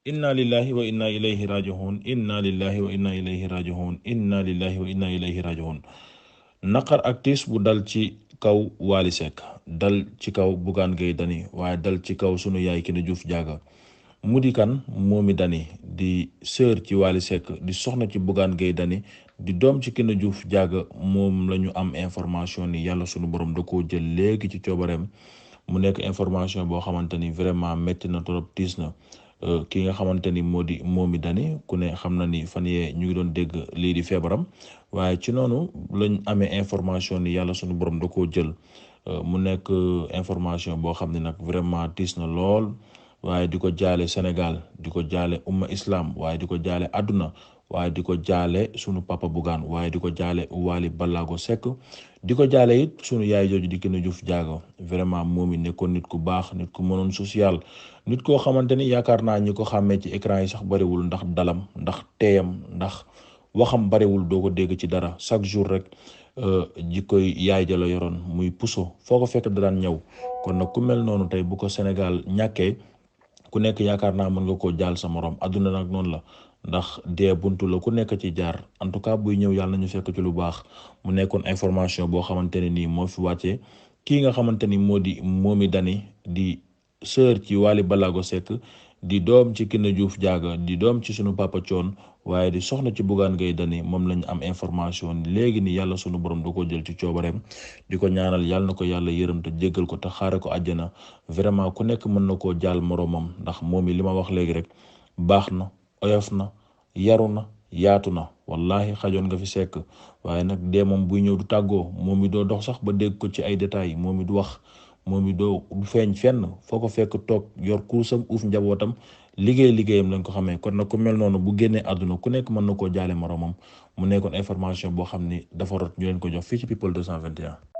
inna lillahi wa inna ilayhi raji'un inna lillahi wa inna ilayhi raji'un inna lillahi wa inna ilayhi raji'un naqar ak tiis bu dal ci kaw Wally Seck dal ci kaw Bougane Gueye Dany waaye dal ci kaw sunu yaay Kiné Diouf Diaga mu di kan Momy Dany di sœur ci Wally Seck di soxna ci Bougane Gueye Dany di doom ci Kiné Diouf Diaga moom la ñu am information ni yàlla sunu borom da koo jël léegi ci coobareem mu nekk information boo xamante ni vraiment métti na trop tiis na ki nga xamante ni moo di Momy Dany ku ne xam na ni fan yee ñu ngi doon dégg lii di feebaram waaye ci noonu lañ amee information ni yàlla sunu borom da koo jël mu nekk information boo xam ne nag vraiment tiis na lool waaye di ko jaale Sénégal di ko jaale umma islam waaye di ko jaale àdduna waaye di ko jaale sunu papa Bougane waaye di ko jaale Wally Ballago Seck di ko jaale it sunu yaay jooju di Kiné Diouf Diaga vraiment Momy nekkoon nit ku baax nit ku mënoon social nit koo xamante ni yaakaar naa ñi ko xàmmee ci écran yi sax bariwul ndax dalam ndax teeyam ndax waxam bariwul doo ko dégg ci dara chaque jour rek jikkoy yaay ja la yoroon muy puso foo ko fekk da daan ñëw kon nag ku mel noonu tey bu ko Sénégal ñàkkee ku nekk yaakaar naa mën nga koo jaal sa morom àdduna nag noonu la ndax dee buntu la ku nekk ci jaar en tout cas buy ñëw yàlla nañu fekk ci lu baax mu nekkoon information boo xamante ne nii moo fi wàccee kii nga xamante ni moo di Momy Dany di sœur ci Wally Ballago Seck di doom ci Kiné Diouf Diaga di doom ci sunu papa Thione waaye di soxna ci Bougane Gueye Dany moom lañu am information léegi ni yàlla sunu borom da ko jël ci coobareem di ko ñaanal yàlla na ko yàlla yërëm te jéggal ko te xaare ko àjjana vraiment ku nekk mën na koo jaal moroomam ndax moom li ma wax léegi rek baax na oyof na yaru na yaatu na wallahi xajoon nga fi Seck waaye nag dee moom buy ñëw du tàggoo Momy doo dox sax ba dégg ko ci ay détails Momy du wax Momy doo du feeñ fenn foo ko fekk toog yor kuusam uuf njabootam liggéeyam lañ ko xamee kon nag ku mel noonu bu génnee àdduna ku nekk mën na koo jaale moroomam mu nekkoon information boo xam ni dafa rot ñu leen ko jox fii ci People 221.